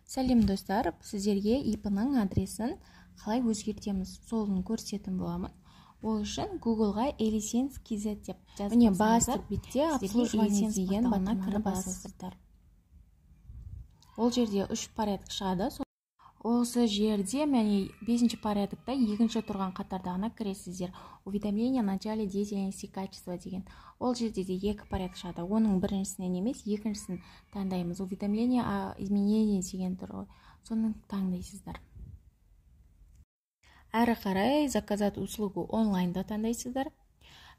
Сәлем достар, сіздерге ИП-ның адресін қалай өзгертеміз, солын көрсететін боламын. Ол үшін Google-ға Elisens KZ деп жазып, міне басты бетте обслуживание деген батырманы кіріп басасыздар. Ол жерде 3 порядок шығады. Осы жерде міне 5-ші порядокта екінші тұрған қатардағына кіресіздер. Уведомление о начале деятельности качества деген. Ол жерде де 2 порядок шығады. Оның біріншісінен емес, екіншісін таңдаймыз. Уведомление о изменении деген тұр ғой. Соны таңдайсыздар. Әрі қарай заказать услугу онлайнда таңдайсыздар.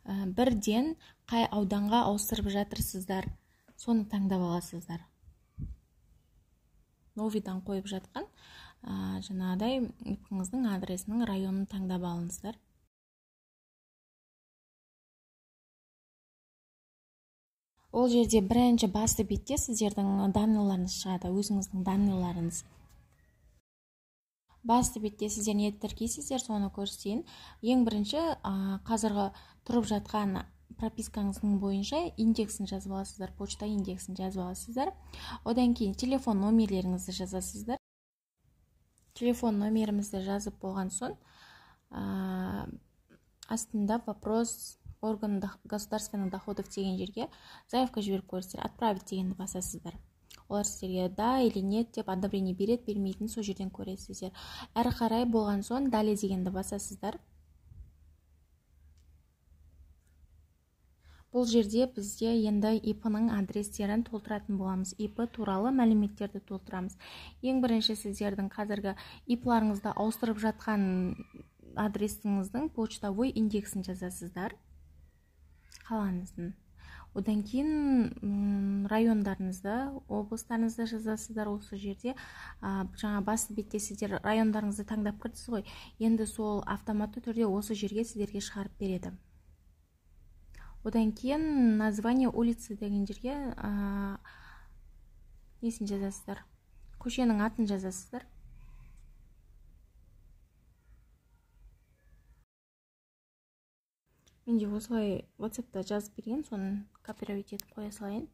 Бірден қай ауданға ауыстырып жатырсыздар, соны таңдап аласыздар. Новыйдан қойып жатқан жаңағыдай ИП-іңіздің адресінің районын таңдап алыңыздар. Ол жерде бірінші басты бетте сіздердің данныйларыңыз шығады, өзіңіздің данныйларыңыз. Басты бетте сіздер не тіркейсіздер, соны көрсетейін. Ең бірінші қазіргі тұрып жатқан пропискаңыздың бойынша индексін жазып аласыздар, почта индексін жазып аласыздар. Одан кейін телефон номерлеріңізді жазасыздар. Телефон номерімізді жазып болған соң, астында вопрос орган государственных доходов деген жерге заявка жіберіп көресіздер, отправить дегенді басасыздар. Олар сіздерге да или нет деп одобрение береді, бермейтінін сол жерден көресіздер. Әрі қарай болған соң далее дегенді басасыздар. Бұл жерде бізде енді ИП-ның адрестерін толтыратын боламыз. ИП туралы мәліметтерді толтырамыз. Ең бірінші сіздердің қазіргі ИП-ларыңызды ауыстырып жатқан адресіңіздің почтовой индексін жазасыздар, қалаңыздың. Одан кейін райондарыңызды, облыстарыңызды жазасыздар. Осы жерде жаңа басты бетте сіздер райондарыңызды таңдап кірдіңіз ғой. Енді сол автоматты түрде осы жерге сіздерге шығарып береді. Одан кейін название улицы деген жерге несін жазасыздар? Көшенің атын жазасыздар. Менде осылай WhatsApp'та жазып берген, соны копировать етіп қоя салайын.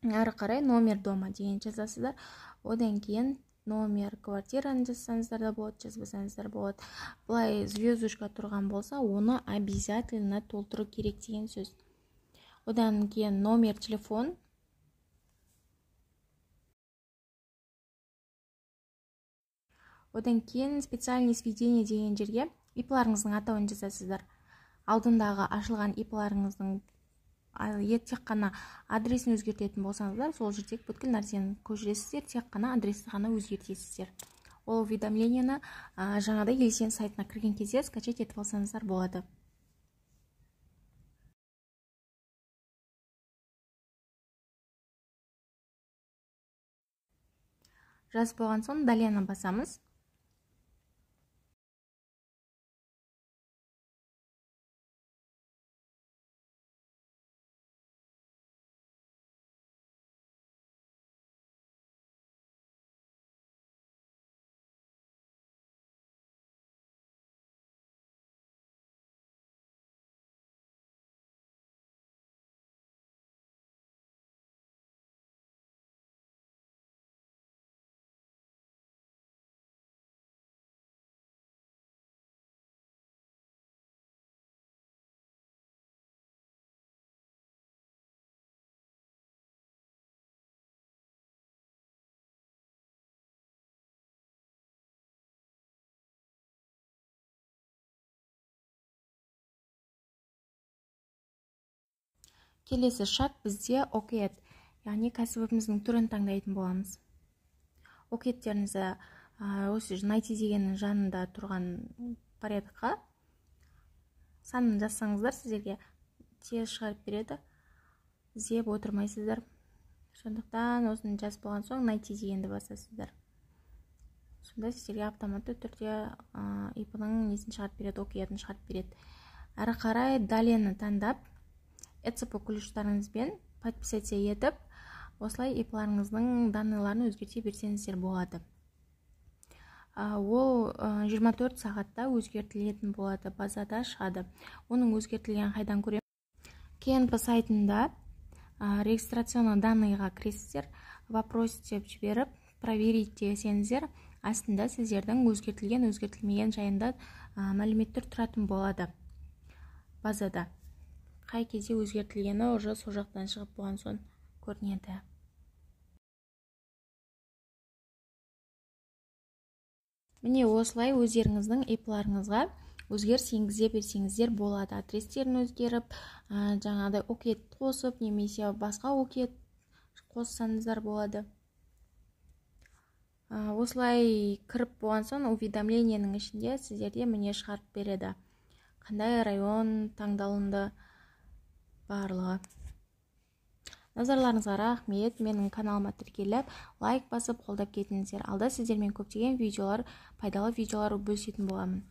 Әрі қарай номер дома деген жазасыздар. Одан кейін номер квартираны жазсаңыздар да болады, жазбасаңыздар болады. Былай звездочка тұрған болса, оны обязательно толтыру керек деген сөз. Одан кейін номер телефон. Одан кейін специальные сведения деген жерге ИП-ларыңыздың атауын жазасыздар. Алдындағы ашылған ИП-ларыңыздың тек қана адресін өзгертетін болсаңыздар, сол жердегі бүткіл нәрсені көшіресіздер, тек қана адресті ғана өзгертесіздер. Ол уведомлениені жаңағыдай Elisens сайтына кірген кезде скачать етіп алсаңыздар болады. Жазып болған соң далее-ні басамыз. Келесі шаг бізде ОКЭД, яғни кәсібіміздің түрін таңдайтын боламыз. ОКЭДтеріңізді осы найти дегеннің жанында тұрған порядокқа санын жазсаңыздар, сіздерге тез шығарып береді, іздеп отырмайсыздар. Сондықтан осыны жазып болған соң найти дегенді басасыздар. Сонда сіздерге автоматты түрде ИП-ның несін шығарып береді, ОКЭД-ін шығарып береді. Әрі қарай далее-ні таңдап, ЭЦП ключтарыңызбен подписаться етіп, осылай ИП-ларыңыздың данныйларын өзгерте берсеңіздер болады. Ол 24 сағатта өзгертілетін болады, базада шығады. Оның өзгертілгенін қайдан көремін? КНП сайтында регистрационный данный ға кіресіздер, вопрос деп жіберіп, проверить десеңіздер, астында сіздердің өзгертілген, өзгертілмеген жайында мәліметтер тұратын болады базада. Қай кезде өзгертілгені уже сол жақтан шығып болған соң көрінеді. Міне, осылай өздеріңіздің ИП-ларыңызға өзгеріс енгізе берсеңіздер болады. Адрестерін өзгеріп, жаңағыдай ОКЭД қосып немесе басқа ОКЭД қоссаңыздар болады. Осылай кіріп болған соң, уведомление нің ішінде сіздерде, міне, шығарып береді. Қандай район таңдалынды, барлығы. Назарларыңызға рахмет. Менің каналыма тіркеліп, лайк басып, қолдап кетіңіздер. Алда сіздермен көптеген видеолар, пайдалы видеолар бөлісетін боламын.